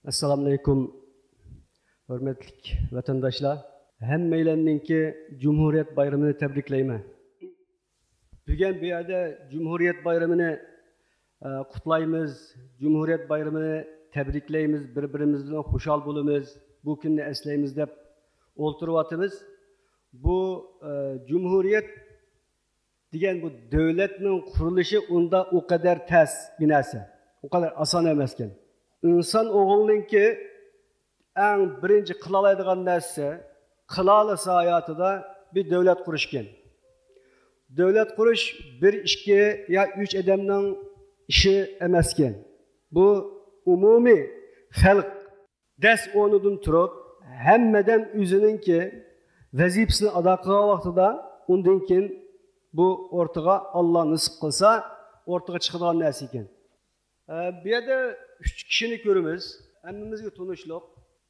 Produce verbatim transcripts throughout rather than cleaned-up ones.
ئەسسالامۇئەلەيكۇم، ھۆرمەتلىك ۋەتەنداشلار. ھەممەيلەننىڭكى جۇمھۇرىيەت بايرىمىنى تەبرىكلەيمەن. بۈگۈن بۇ يەردە جۇمھۇرىيەت بايرىمىنى، ئە، قۇتلايمىز، جۇمھۇرىيەت بايرىمىنى تەبرىكلەيمىز، بىر-بىرىمىز بىلەن خۇشال بولىمىز، بۇ كۈننى ئەسلەيمىز دەپ ئولتۇرۇۋاتىمىز. بۇ، ئە، جۇمھۇرىيەت دېگەن بۇ دۆلەتنىڭ قۇرۇلۇشى ئۇندا ئۇ قەدەر تەس بىر نەرسە، ئۇ قەدەر ئاسان ئەمەسكەن. ئىنسان ئوغلىنىڭكى ئەڭ بىرىنچى قىلالايدىغان نەرسىسى، قىلالىسا ھاياتىدا، بىر دۆلەت قۇرۇشكەن. دۆلەت قۇرۇش بىر، ئىككى يا ئۈچ ئادەمنىڭ ئىشى ئەمەسكەن. بۇ ئومۇمىي خەلق دەس ئورنىدىن تۇرۇپ، ھەممە ئادەم ئۆزىنىڭكى ۋەزىپىسىنى ئادا قىلغان ۋاقتىدا، ئۇندىن كېيىن بۇ ئورتىغا، ئاللا نېسىپ قىلسا، ئورتىغا چىقىدىغان نەرسە ئىكەن. ئە، بۇ يەردە ئۈچ كىشىنى كۆرىمىز. ھەممىمىزگە تونۇشلۇق.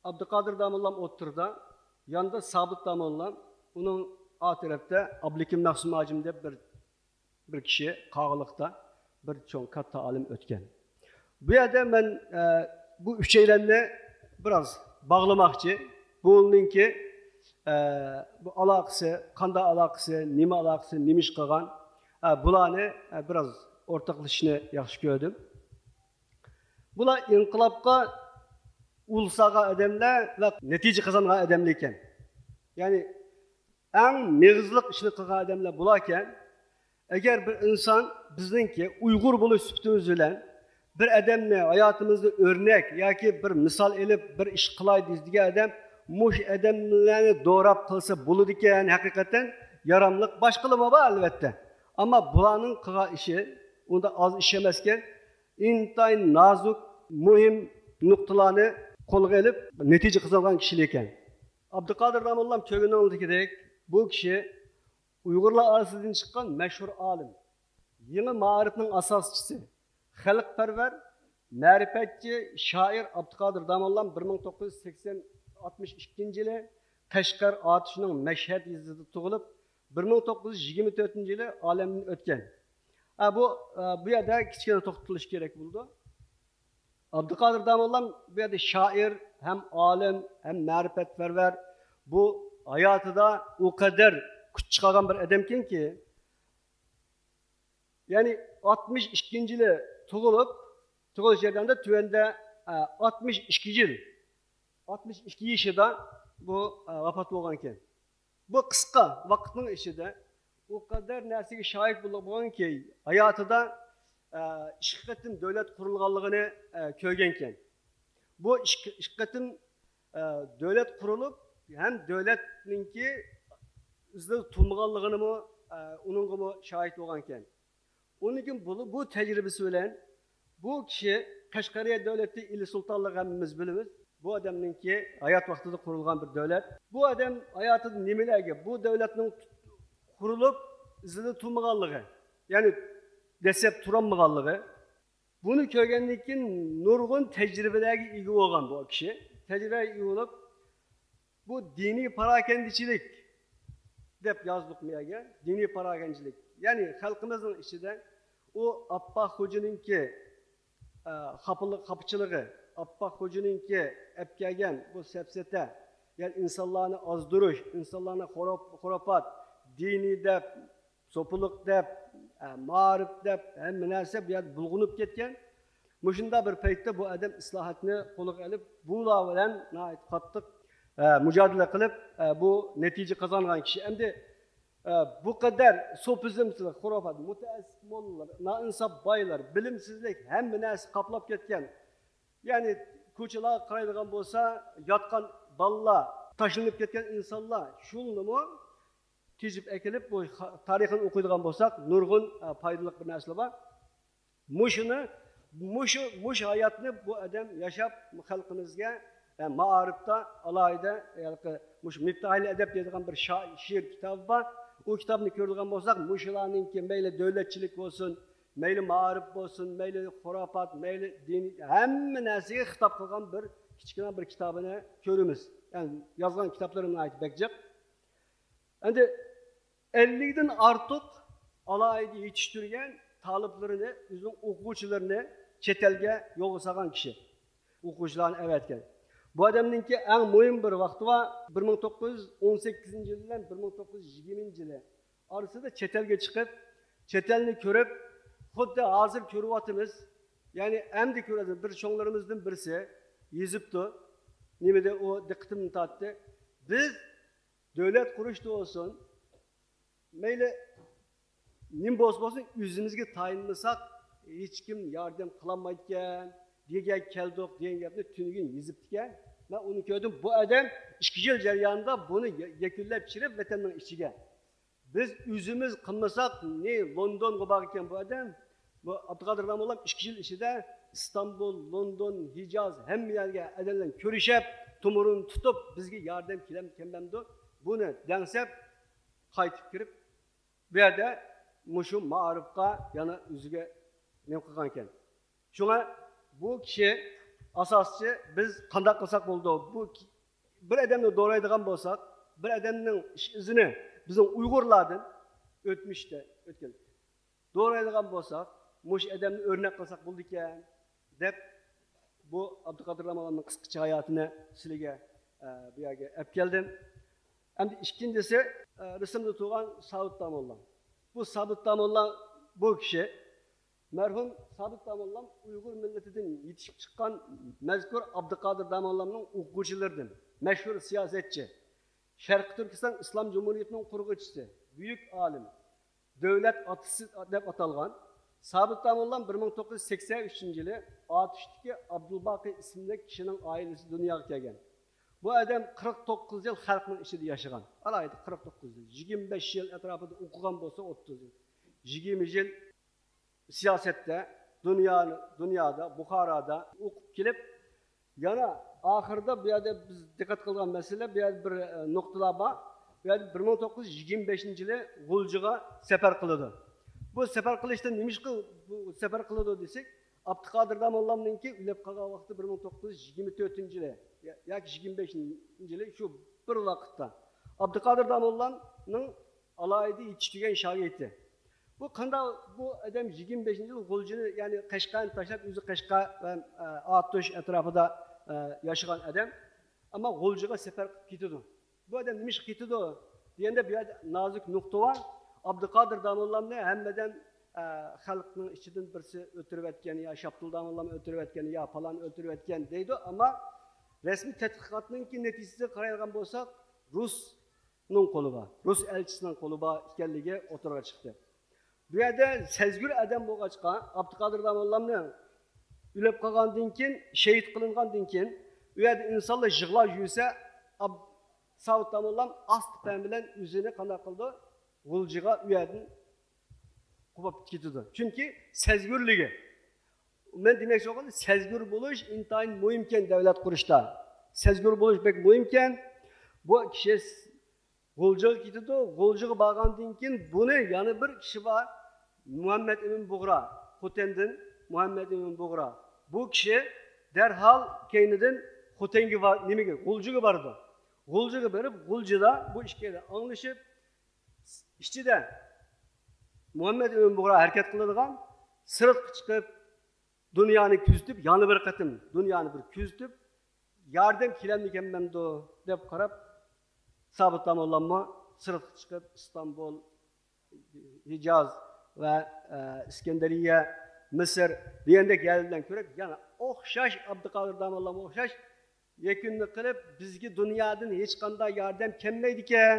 ئابدۇقادىر داموللام ئوتتۇرىدا، ياندا سابىت داموللام، ئۇنىڭ ئا تەرەپتە ئابلىكىم مەخسۇم ھاجىم دەپ بىر، بىر كىشى قاغىلىقتا بىر چوڭ كاتتا ئالىم ئۆتكەن. بۇ يەردە مەن، ئە، بۇ ئۈچەيلەننى بىراز باغلىماقچى. بۇنىڭكى، ئە، بۇ ئالاقىسى، قانداق ئالاقىسى، نېمە ئالاقىسى، نېمە ئىش قىلغان، ئە، بۇلارنى، ئە، بىراز ئورتاقلىشىشنى ياخشى كۆردۈم. بۇلار ئىنقىلابقا ئۇل سالغان ئادەملەر ۋە نەتىجە قازانغان ئادەملەر ئىكەن. يەنى ئەڭ مېغىزلىق ئىشنى قىلغان ئادەملەر بۇلاركەن. ئەگەر بىر ئىنسان بىزنىڭكى ئۇيغۇر بولۇش سۈپىتىمىز بىلەن بىر ئادەمنى ھاياتىمىزدا ئۆرنەك ياكى بىر مىسال ئېلىپ بىر ئىش قىلاي دېگەن ئادەم مۇشۇ ئادەملەرنى دوراپ قىلسا بولىدىكەن، ھەقىقەتەن ياراملىق باشقىلىرىمۇ بار ئەلۋەتتە. ئەمما بۇلارنىڭ قىلغان ئىشى ئۇنداق ئاز ئىش ئەمەسكەن. ئىنتايىن نازۇك، مۇھىم نۇقتىلارنى قولغا ئېلىپ نەتىجە قازانغان كىشىلەر ئىكەن. ئابدۇقادىر داموللام كۆرگىنىڭىزدەكىدەك بۇ كىشى ئۇيغۇرلار ئارىسىدىن چىققان مەشھۇر ئالىم، يېڭى مائارىپنىڭ ئاساسچىسى، خەلقپەرۋەر، مەرىپەتچى، شائىر ئابدۇقادىر داموللام بىر مىڭ توققۇز يۈز سەكسەن، ئاتمىش ئىككىنچى يىلى قەشقەر ئاتۇشىنىڭ مەشھەد يېزىسىدا تۇغۇلۇپ، بىر مىڭ توققۇز يۈز يىگىرمە تۆتىنچى يىلى ئالەمدىن ئۆتكەن. ئە، بۇ، ئە، بۇ يەردە كىچىككىنە توختىلىش كېرەك بولىدۇ. ئابدۇقادىر داموللام بۇ يەردە شائىر، ھەم ئالىم، ھەم مەرىپەتپەرۋەر. بۇ ھاياتىدا ئۇ قەدەر كۈچ چىقارغان بىر ئادەمكەنكى، يەنى ئاتمىش ئىككىنچى يىلى تۇغۇلۇپ، تۇغۇلۇش جەريانىدا تۆۋەندە، ئە، ئاتمىش ئىككى يىل، ئاتمىش ئىككى يېشىدا بۇ، ئە، ۋاپات بولغانىكەن. بۇ قىسقا ۋاقىتنىڭ ئىچىدە ئۇ قەدەر نەرسىگە شاھىت بولغانكى، ھاياتىدا، ئە، ئىككى قېتىم دۆلەت قۇرۇلغانلىقىنى، ئە، كۆرگەنكەن. بۇ ئىككى، ئىككى قېتىم، ئە، دۆلەت قۇرۇلۇپ، ھەم دۆلەتنىڭكى ئىزىدا تۇرمىغانلىقىنىمۇ، ئە، ئۇنىڭغىمۇ شاھىت بولغانكەن. ئۇنىڭ كېيىن بۇ، بۇ تەجرىبىسى بىلەن بۇ كىشى قەشقەرىيە دۆلىتى ئىلى سۇلتانلىقى ھەممىمىز بىلىمىز. بۇ ئادەمنىڭكى ھايات ۋاقتىدا قۇرۇلغان بىر دۆلەت. بۇ ئادەم ھاياتىدا نېمىلەرگە، بۇ دۆلەتنىڭ قۇرۇلۇپ ئىزىدا تۇرمىغانلىقى، يەنى دەسسەپ تۇرالمىغانلىقى، بۇنى كۆرگەندىن كېيىن نۇرغۇن تەجرىبىلەرگە ئىگە بولغان بۇ كىشى. تەجرىبىگە ئىگە بولۇپ، بۇ دىنىي پاراكەندىچىلىك دەپ يازدۇق بۇ يەرگە. دىنىي پاراكەندىچىلىك. يەنى خەلقىمىزنىڭ ئىچىدە ئۇ ئاپپاق خوجىنىڭكى، ئە، خاپىلىق، خاپىچىلىقى، ئاپپاق خوجىنىڭكى ئەپ كەلگەن بۇ سەپسەتە، يەنى ئىنسانلارنى ئازدۇرۇش، ئىنسانلارنى خۇراپ-، خۇراپات، دىنىي دەپ، سوپىلىق دەپ، ئە، مائارىپ دەپ، ھەممە نەرسە بۇ يەردە بۇلغىنىپ كەتكەن. مۇشۇنداق بىر پەيتتە بۇ ئادەم ئىسلاھاتنى قولىغا ئېلىپ، بۇلار بىلەن ناھايىتى قاتتىق، ئە، مۇجادىلە قىلىپ، ئە، بۇ نەتىجە قازانغان كىشى. ئەمدى، ئە، بۇ قەدەر سوپىزمچىلىق، خۇراپات، مۇتەئەسسىپ موللىلار، نائىنساپ بايلار، بىلىمسىزلىك، ھەممە نەرسە قاپلاپ كەتكەن. يەنى كوچىلارغا قارايدىغان بولسا، ياتقان بالىلار، تاشلىنىپ كەتكەن ئىنسانلار، شۇنىمۇ تېزىپ ئەكېلىپ، بۇ خا-، تارىخىنى ئوقۇيدىغان بولساق، نۇرغۇن، ئە، پايدىلىق بىر نەرسىلەر بار. مۇشۇنى، مۇشۇ، مۇشۇ ھاياتنى بۇ ئادەم ياشاپ، خەلقىمىزگە، ئە، مائارىپتا ئالاھىدە، ھېلىقى مۇشۇ مىفتاھىل ئەدەب دەيدىغان بىر شا-، شېئىر كىتابى بار. ئۇ كىتابنى كۆرىدىغان بولساق، مۇشۇلارنىڭكى مەيلى دۆلەتچىلىك بولسۇن، مەيلى مائارىپ بولسۇن، مەيلى خۇراپات، مەيلى دىنىي، ھەممە نەرسىگە خىتاب قىلغان بىر كىچىككىنە بىر كىتابىنى كۆرىمىز. يەنى يازغان كىتابلىرى ناھايىتى بەك جىق. ئەمدى ئەللىكتىن ئارتۇق ئالاھىدە يېتىشتۈرگەن تالىپلىرىنى، ئۆزىنىڭ ئوقۇغۇچىلىرىنى چەت ئەلگە يولغا سالغان كىشى. ئوقۇغۇچىلارنى ئەۋەتكەن. بۇ ئادەمنىڭكى ئەڭ مۇھىم بىر ۋاقتى بار، بىر مىڭ توققۇز يۈز ئون سەككىزىنچى يىل بىلەن بىر مىڭ توققۇز يۈز يىگىرمىنچى يىلى ئارىسىدا چەت ئەلگە چىقىپ، چەت ئەلنى كۆرۈپ، خۇددى ھازىر كۆرۈۋاتىمىز. يەنى ئەمدى كۆرۈۋاتىمىز. بىر چوڭلىرىمىزدىن بىرسى يېزىپتۇ. نېمىدە ئۇ دىققىتىمنى تارتتى. بىز دۆلەت قۇرۇشتا بولسۇن، مەيلى نېمە بولسا بولسۇن، ئۆزىمىزگە تايىنمىساق، ھېچكىم ياردەم قىلالمايدىكەن، دېگەن كەلدۇق، دېگەن گەپنى تۈنۈگۈن يېزىپتىكەن. مەن ئۇنى كۆردۈم. بۇ ئادەم ئىككى يىل جەريانىدا بۇنى يە-، يەكۈنلەپ چىقىپ ۋەتەننىڭ ئىچىگە. بىز ئۆزىمىز قىلمىساق، نى لوندونغا بارغىكەن بۇ ئادەم. بۇ ئابدۇقادىر داموللام ئىككى يىل ئىچىدە ئىستانبۇل، لوندون، ھىجاز، ھەممە يەرگە ئادەملەر كۆرۈشۈپ، تومۇرىنى تۇتۇپ، بىزگە ياردەم كېلەمدۇ كەلمەمدۇ، بۇنى دەڭسەپ، قايتىپ كىرىپ، بۇ يەردە مۇشۇ مائارىپقا يەنە ئۆزىگە نېمە قىلغانىكەن. شۇڭا بۇ كىشى ئاساسچى، بىز قانداق قىلساق بولىدۇ؟ بۇ كى-، بىر ئادەمنى دورايدىغان بولساق، بىر ئادەمنىڭ ئىش ئىزىنى بىزنىڭ ئۇيغۇرلاردىن ئۆتمۈشتە ئۆتكەن دورايدىغان بولساق، مۇشۇ ئادەمنى ئۆرنەك قىلساق بولىدىكەن، دەپ، بۇ ئابدۇقادىر داموللامنىڭ قىسقىچە ھاياتىنى سىلىگە، ئە، بۇ يەرگە ئەپ كەلدىم. ئەمدى ئىككىنچىسى، ئە، رىسىمدا تۇرغان سابىت داموللام. بۇ سابىت داموللام، بۇ كىشى، مەرھۇم سابىت داموللام ئۇيغۇر مىللىتىدىن يېتىشىپ چىققان مەزكۇر ئابدۇقادىر داموللامنىڭ ئوقۇغۇچىلىرىدىن، مەشھۇر سىياسەتچى، شەرقىي تۈركىستان ئىسلام جۇمھۇرىيىتىنىڭ قۇرغۇچىسى، بۈيۈك ئالىم، دۆلەت ئاتىسى دەپ ئاتالغان سابىت داموللام بىر مىڭ توققۇز يۈز سەكسەن ئۈچىنچى يىلى ئاتۇشتىكى ئابدۇلباقى ئىسىملىك كىشىنىڭ ئائىلىسىدە دۇنياغا كەلگەن. بۇ ئادەم قىرىق توققۇز يىل خەلقنىڭ ئىچىدە ياشىغان. ئالاھىدە قىرىق توققۇز يىل، يىگىرمە بەش يىل ئەتراپىدا ئوقۇغان بولسا، ئوتتۇز يىل، يىگىرمە يىل سىياسەتتە، دۇنيانى، دۇنيادا، بۇخارادا ئوقۇپ كېلىپ، يەنە ئاخىرىدا بۇ يەردە بىز دىققەت قىلغان مەسىلە، بۇ يەردە بىر، ئە، نۇقتىلار بار. بۇ يەردە بىر مىڭ توققۇز يۈز يىگىرمە بەشىنچى يىلى غۇلجىغا سەپەر قىلىدۇ. بۇ سەپەر قىلىشتا نېمىشقا بۇ سەپەر قىلىدۇ دېسەك، ئابدۇقادىر داموللامنىڭكى ئۆلۈپ قالغان ۋاقتى بىر مىڭ توققۇز يۈز يىگىرمە تۆتىنچى يىلى يا-، ياكى يىگىرمە بەشىنچى يىلى، شۇ بىر ۋاقىتتا. ئابدۇقادىر داموللامنىڭ ئالاھىدە يېتىشتۈرگەن شاگىرتى. بۇ قانداق، بۇ ئادەم يىگىرمە بەشىنچى يىل غۇلجىنى، يەنى قەشقەرنى تاشلاپ، ئۆزى قەشقەر ۋە، ئە، ئاتۇش ئەتراپىدا، ئە، ياشىغان ئادەم. ئەمما غۇلجىغا سەپەر قىلىپ كېتىدۇ. بۇ ئادەم نېمە ئىشقا كېتىدۇ دېگەندە، بۇ يەردە نازۇك نۇقتا بار. ئابدۇقادىر داموللامنى ھەممە ئادەم، ئە، خەلقنىڭ ئىچىدىن بىرسى ئۆلتۈرۈۋەتكەن يا شاپتۇل داموللامنى ئۆلتۈرۈۋەتكەن يا پالان ئۆلتۈرۈۋەتكەن دەيدۇ. ئەمما رەسمىي تەتقىقاتنىڭكى نەتىجىسىگە قارايدىغان بولساق، رۇس نىڭ قولى بار، رۇس ئەلچىسىنىڭ قولى بار ئىكەنلىكى ئوتتۇرىغا چىقتى. بۇ يەردە سەزگۈر ئادەم بولغاچقا، ئابدۇقادىر داموللامنى ئۆلۈپ قالغاندىن كېيىن، شېھىت قىلىنغاندىن كېيىن، ئۇ يەردە ئىنسانلار يىغلاپ يۈرسە، ئاب-، ساۋۇت داموللام ئاستا پەم بىلەن ئۆزىنى قانداق قىلىدۇ؟ غۇلجىغا ئۇ يەردىن قوپۇپ كېتىدۇ. چۈنكى سەزگۈرلۈكى. مەن دېمەكچى بولغىنىم، سەزگۈر بولۇش ئىنتايىن مۇھىمكەن دۆلەت قۇرۇشتا. سەزگۈر بولۇش بەك مۇھىمكەن. بۇ كىشى غۇلجىغا كېتىدۇ. غۇلجىغا بارغاندىن كېيىن بۇنى يەنە بىر كىشى بار. مۇھەممەد ئىمىن بۇغرا. خوتەندىن مۇھەممەد ئىمىن بۇغرا. بۇ كىشى دەرھال كەينىدىن خوتەنگە بار-، نېمىگە، غۇلجىغا بارىدۇ. غۇلجىغا بېرىپ، غۇلجىدا بۇ ئىككىيلەن ئاڭلىشىپ، ئىچىدە مۇھەممەد ئىمىن بۇغرا ھەرىكەت قىلىدىغان، سىرتقا چىقىپ، دۇنيانى كۆزىتىپ، يەنە بىر قېتىم دۇنيانى بىر كۆزىتىپ، ياردەم كېلەمدىكەنمەمدۇ دەپ قاراپ، سابىت داموللاممۇ سىرتقا چىقىپ، ئىستانبۇل، ھىجاز ۋە، ئە، ئىسكەندەرىيە، مىسىر دېگەندەك يەرلەر بىلەن كۆرۈپ، يەنە ئوخشاش ئابدۇقادىر داموللامغا ئوخشاش يەكۈننى قىلىپ، بىزگە دۇنيادىن ھېچقانداق ياردەم كەلمەيدىكەن،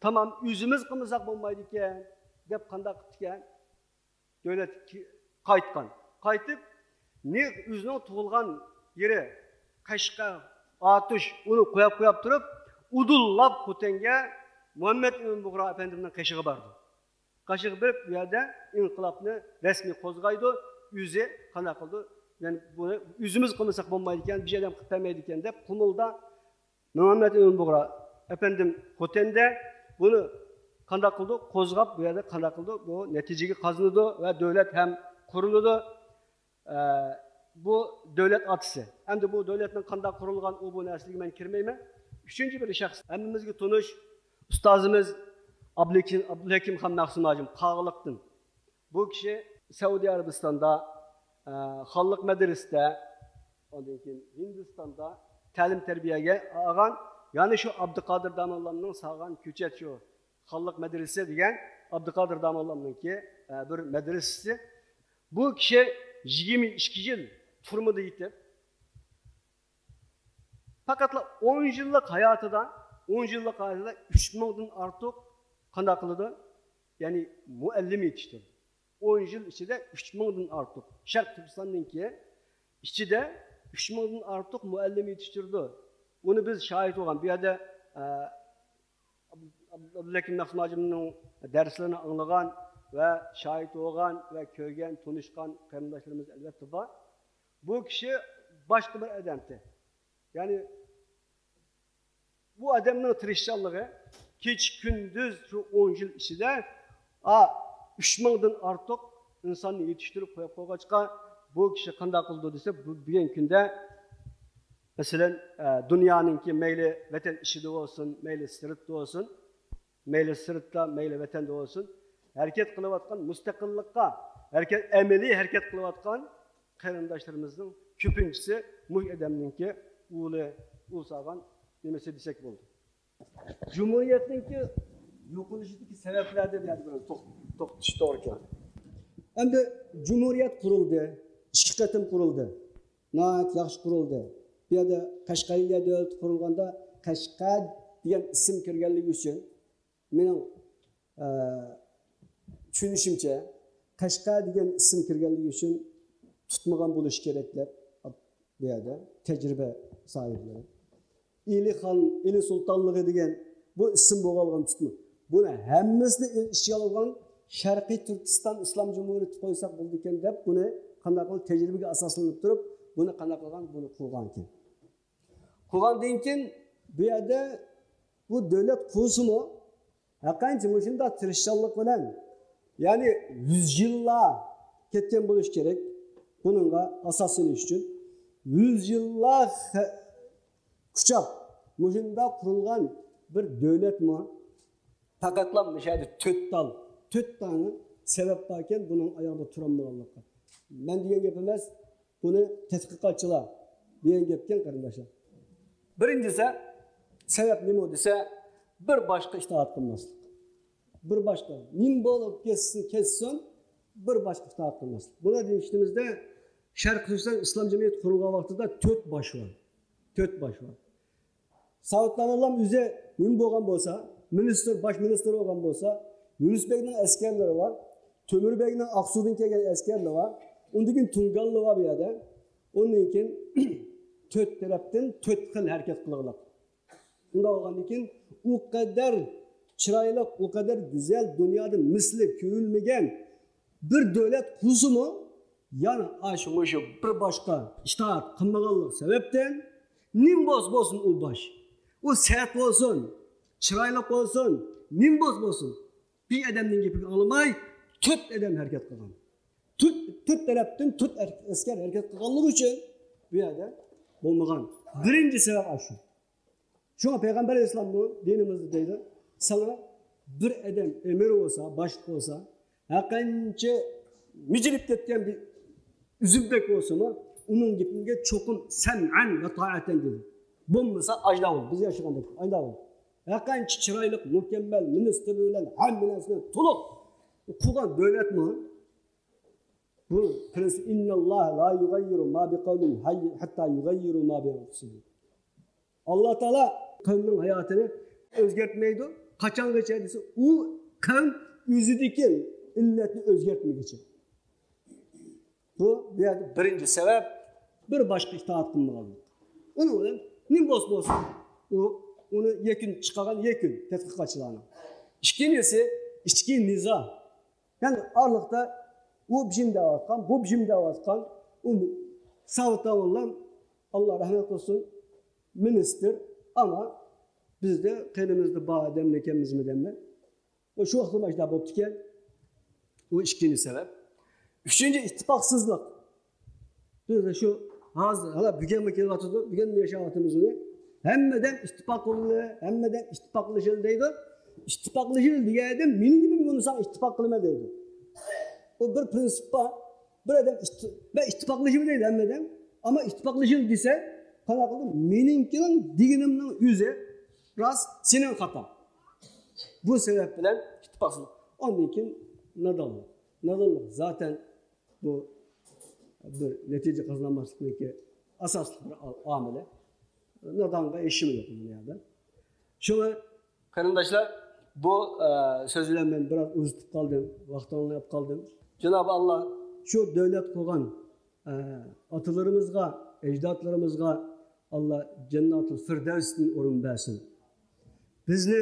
تامام ئۆزىمىز قىلمىساق بولمايدىكەن، دەپ قانداق قىپتىكەن؟ دۆلەتكە قايتقان. قايتىپ، نېغ ئۆزىنىڭ تۇغۇلغان يېرى قەشقەر، ئاتۇش، ئۇنى قوياپ، قوياپ تۇرۇپ، ئۇدۇللاپ خوتەنگە مۇھەممەد ئىمىن بۇغرا ئەپەندىمنىڭ قېشىغا بارىدۇ. قېشىغا بېرىپ، بۇ يەردە ئىنقىلابنى رەسمىي قوزغايدۇ. ئۆزى قانداق قىلىدۇ؟ يەنى بۇنى ئۆزىمىز قىلمىساق بولمايدىكەن، بىر ئادەم قىلىپ بەرمەيدىكەن دەپ، قۇمۇلدا مۇھەممەد ئىمىن بۇغرا ئەپەندىم خوتەندە بۇنى قانداق قىلىدۇ؟ قوزغاپ، بۇ يەردە قانداق قىلىدۇ؟ بۇ نەتىجىگە قازىنىدۇ ۋە دۆلەت ھەم قۇرۇلىدۇ. ئە، بۇ دۆلەت ئاتىسى. ئەمدى بۇ دۆلەتنىڭ قانداق قۇرۇلغان، ئۇ بۇ نەرسىلەرگە مەن كىرمەيمەن. ئۈچىنچى بىر شەخس، ھەممىمىزگە تونۇش ئۇستازىمىز ئابلىكىم-، ئابدۇلھەكىم خان مەخسۇم ھاجىم قاغىلىقتىن. بۇ كىشى سەئۇدى ئەرەبىستاندا، ئە، خانلىق مەدرىسىدە ئاندىن كېيىن ھىندىستاندا تەلىم تەربىيەگە ئالغان، يەنى شۇ ئابدۇقادىر داموللامنىڭ سالغان كۆچەت، شۇ خانلىق مەدرىسە دېگەن ئابدۇقادىر داموللامنىڭكى، ئە، بىر مەدرىسىسى. بۇ كىشى يىگىرمە ئىككى يىل تۈرمىدە يېتىپ، پەقەتلا ئون يىللىق ھاياتىدا، ئون يىللىق ھاياتىدا ئۈچ مىڭدىن ئارتۇق قانداق قىلىدۇ؟ يەنى مۇئەللىم يېتىشتۈردى. ئون يىل ئىچىدە ئۈچ مىڭدىن ئارتۇق شەرق تۈركىستاندىن كېيىن ئىچىدە ئۈچ مىڭدىن ئارتۇق مۇئەللىم يېتىشتۈردى. ئۇنى بىز شاھىت بولغان، بۇ يەردە، ئە، ئابدۇلھەكىم مەخسۇم ھاجىمنىڭ دەرسلىرىنى ئاڭلىغان ۋە شاھىت بولغان ۋە كۆرگەن، تونۇشقان قېرىنداشلىرىمىز ئەلۋەتتە بار. بۇ كىشى باشقا بىر ئادەمتى. يەنى بۇ ئادەمنىڭ تىرىشچانلىقى، كېچە كۈندۈز شۇ ئون يىل ئىچىدە، ئا، ئۈچ مىڭدىن ئارتۇق ئىنساننى يېتىشتۈرۈپ قويۇپ قويغاچقا، بۇ كىشى قانداق قىلىدۇ دېسە، بۇ بۈگۈنكى كۈندە، مەسىلەن، ئە، دۇنيانىڭكى مەيلى ۋەتەن ئىچىدە بولسۇن، مەيلى سىرتتا بولسۇن، مەيلى سىرتتا، مەيلى ۋەتەندە بولسۇن، ھەرىكەت قىلىۋاتقان، مۇستەقىللىققا ھەرىكەت، ئەمەلىي ھەرىكەت قىلىۋاتقان قېرىنداشلىرىمىزنىڭ كۆپىنچىسى مۇشۇ ئادەمنىڭكى ئۇلى، ئۇل سالغان نېمىسى دېسەك بولىدۇ. جۇمھۇرىيەتنىڭكى يوقىلىشىدىكى سەۋەبلەردە بۇ يەردە بىر توخ-، توختىشىش توغرا كېلىدۇ. ئەمدى جۇمھۇرىيەت قۇرۇلدى، ئىككى قېتىم قۇرۇلدى. ناھايىتى ياخشى قۇرۇلدى. بۇ يەردە قەشقەرىيە دۆلىتى قۇرۇلغاندا قەشقەر دېگەن ئىسىم كىرگەنلىكى ئۈچۈن، مېنىڭ، ئە، چۈشىنىشىمچە، قەشقەر دېگەن ئىسىم كىرگەنلىكى ئۈچۈن تۇتمىغان بولۇشى كېرەك دەپ، بۇ يەردە تەجرىبە ساھىبلىرى. ئىلى خان، ئىلى سۇلتانلىقى دېگەن بۇ ئىسىم بولغانلىقىنى تۇتما. بۇنى ھەممىسىنى ئۆز ئىچىگە ئالغان شەرقىي تۈركىستان ئىسلام جۇمھۇرىيىتى قويساق بولىدىكەن دەپ، بۇنى قانداق قىلىپ تەجرىبىگە ئاساسلىنىپ تۇرۇپ، بۇنى قانداق قىلغان، بۇنى قۇرغانكەن. قۇرغاندىن كېيىن بۇ يەردە بۇ دۆلەت قۇرسىمۇ، ھەققانچە مۇشۇنداق تىرىشچانلىق بىلەن، يەنى يۈز يىللار كەتكەن بولۇشى كېرەك، بۇنىڭغا ئاساس سېلىش ئۈچۈن. يۈز يىللار خە-، قۇچاق مۇشۇنداق قۇرۇلغان بىر دۆلەتمۇ، پەقەتلا مۇشۇ يەردە تۆت تال، تۆت دانە سەۋەب باركەن، بۇنىڭ ئاياغىدا تۇرالمىغانلىققا. مەن دېگەن گەپ ئەمەس، بۇنى تەتقىقاتچىلار دېگەن گەپكەن، قېرىنداشلار. بىرىنچىسى، سەۋەب نېمە دېسە، بىر باشقا ئىتائەت قىلماسلىق. بىر باشقا، نېمە بولۇپ كەتسۇن، كەتسۇن، بىر باشقا ئىتائەت قىلماسلىق. بۇنى دېيىشىمىزدە، شەرقىي تۈركىستان ئىسلام جەمئىيىتى قۇرۇلغان ۋاقتىدا تۆت باش بار. تۆت باش بار. ساۋۇت داموللام ئۆزى نېمە بولغان بولسا، مىنىستىر، باش مىنىستىر بولغان بولسا، يۇنۇس بەگنىڭ ئەسكەرلىرى بار، تۆمۈر بەگنىڭ ئاقسۇدىن كەلگەن ئەسكەرلىرى بار، ئۇندىن كېيىن تۇڭگانلار بار بۇ يەردە، ئۇندىن كېيىن تۆت تەرەپتىن تۆت خىل ھەرىكەت قىلغىلىق. ئۇنداق بولغاندىن كېيىن ئۇ قەدەر چىرايلىق، ئۇ قەدەر گۈزەل، دۇنيادا مىسلى كۆرۈلمىگەن بىر دۆلەت قۇرسىمۇ، يەنە ئاشۇ مۇشۇ بىر باشقا ئىتائەت قىلمىغانلىق سەۋەبتىن، نېمە بولسا بولسۇن ئۇ باش، ئۇ سەت بولسۇن، چىرايلىق بولسۇن، نېمە بولسا بولسۇن، بىر ئادەمنىڭ گېپىگە ئاڭلىماي، تۆت ئادەم ھەرىكەت قىلغان. تۆت، تۆت تەرەپتىن تۆت ئەر-، ئەسكەر ھەرىكەت قىلغانلىقى ئۈچۈن بۇ يەردە بولمىغان. بىرىنچى سەۋەب ئاشۇ. شۇڭا پەيغەمبەر ئەلەيھىسسالاممۇ دىنىمىزدا دەيدۇ، ساڭا بىر ئادەم ئەمىر بولسا، باشلىق بولسا، ھەرقانچە مىجىلىپ كەتكەن بىر ئۈزۈمدەك بولسىمۇ، ئۇنىڭ گېپىگە چوقۇم سەمئەن ۋە تائەتەن دېدى. بولمىسا ئاجدا بول، بىز ياشىغاندەك ئاجدا بول. ھەرقانچە چىرايلىق، مۇكەممەل، مىنىستىر بىلەن ھەممە نەرسە بىلەن تولۇق قۇرغان دۆلەتمۇ، بۇ پرىنسىپ، ئىنناللاھە لا يۇغەييىرۇ ما بىقەۋمىن ھەتتا يۇغەييىرۇ ما بىئەنفۇسىھىم. ئاللا تائالا قەۋمنىڭ ھاياتىنى ئۆزگەرتمەيدۇ. قاچانغىچە دېسە، ئۇ قەۋم ئۆزىدىكى ئىللەتنى ئۆزگەرتمىگۈچە. بۇ، بۇ يەردە بىرىنچى سەۋەب، بىر باشقا ئىتائەت قىلمىغانلىق. ئۇنىڭ بىلەن نېمە بولسا بولسۇن، ئۇ، ئۇنى يەكۈن چىقارغان يەكۈن تەتقىقاتچىلارنىڭ. ئىككىنچىسى، ئىچكى نىزا. يەنى ئارىلىقتا ئۇ بىر نېمە دەۋاتقان، بۇ بىر نېمە دەۋاتقان، ئۇ ساۋۇت داموللام، ئاللا رەھمەت قىلسۇن، مىنىستىر، ئەمما بىزدە قېنىمىزدا بار ئادەملەر ئىكەنمىزمۇ دەيمەن. ئۇ شۇ ۋاقىتتا مۇشۇنداق بوپتىكەن. ئۇ ئىككىنچى سەۋەب. ئۈچىنچى، ئىتتىپاقسىزلىق. بىز شۇ ھازىر، ھالا بۈگۈنمۇ كېلىۋاتىدۇ، بۈگۈنمۇ ياشاۋاتىمىز ئۇنى. ھەممىدەم ئىتتىپاق قىلدى، ھەممىدەم ئىتتىپاقلىشىدۇ دەيدۇ. ئىتتىپاقلىشىدۇ دېگەندە مېنىڭ گېپىمگە ئۇنىساڭ ئىتتىپاق قىلىمەن دەيدۇ. ئۇ بىر پرىنسىپ بار. بىر ئادەم ئىتت-، مەن ئىتتىپاقلىشىمەن دەيدۇ ھەممىدەم. ئەمما ئىتتىپاقلىشىڭ دېسە، قانداق قىلدى؟ مېنىڭكىنىڭ دېگىنىمنىڭ ئۆزى راست، سېنىڭ خاتا. بۇ سەۋەب بىلەن ئىتتىپاقسىز. ئاندىن كېيىن نادانلىق. نادانلىق زاتەن بۇ بىر نەتىجە قازانالماسلىقنىڭكى ئاساسلىق بىر ئامىلى. نادانغا ھېچنېمە يوق بۇ دۇنيادا. شۇڭا قېرىنداشلار، بۇ ئە، سۆز بىلەن مەن بىراز ئۇزىتىپ قالدىم، ۋاقتىڭلارنى ئېلىپ قالدىم. جانابى ئاللا شۇ دۆلەت قۇرغان ئە، ئاتىلىرىمىزغا، ئەجدادلىرىمىزغا ئاللا جەننەتۇل فىردەۋستىن ئورۇن بەرسۇن. بىزنى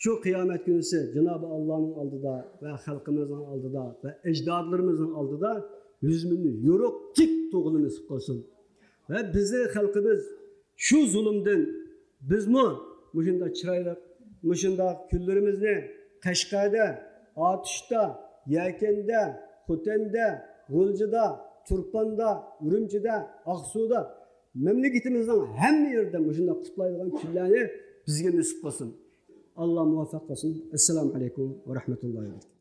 شۇ قىيامەت كۈنىسى جانابى ئاللانىڭ ئالدىدا ۋە خەلقىمىزنىڭ ئالدىدا ۋە ئەجدادلىرىمىزنىڭ ئالدىدا يۈز مىڭ يورۇق تىك تۇرغىلى نېسىپ قىلسۇن. ۋە بىزنى خەلقىمىز شۇ زۇلۇمدىن بىزمۇ مۇشۇنداق چىرايلىق، مۇشۇنداق كۈنلىرىمىزنى قەشقەردە، ئاتۇشتا، يەكەندە، خوتەندە، غۇلجىدا، تۇرپاندا، ئۈرۈمچىدە، ئاقسۇدا، مەملىكىتىمىزنىڭ ھەممە يېرىدە مۇشۇنداق قۇتلايدىغان كۈنلەرنى بىزگە نېسىپ قىلسۇن. ئاللا مۇۋەپپەق قىلسۇن. ئەسسالامۇ ئەلەيكۇم ۋە رەھمەتۇللاھى ۋە بەرىكاتۇھ.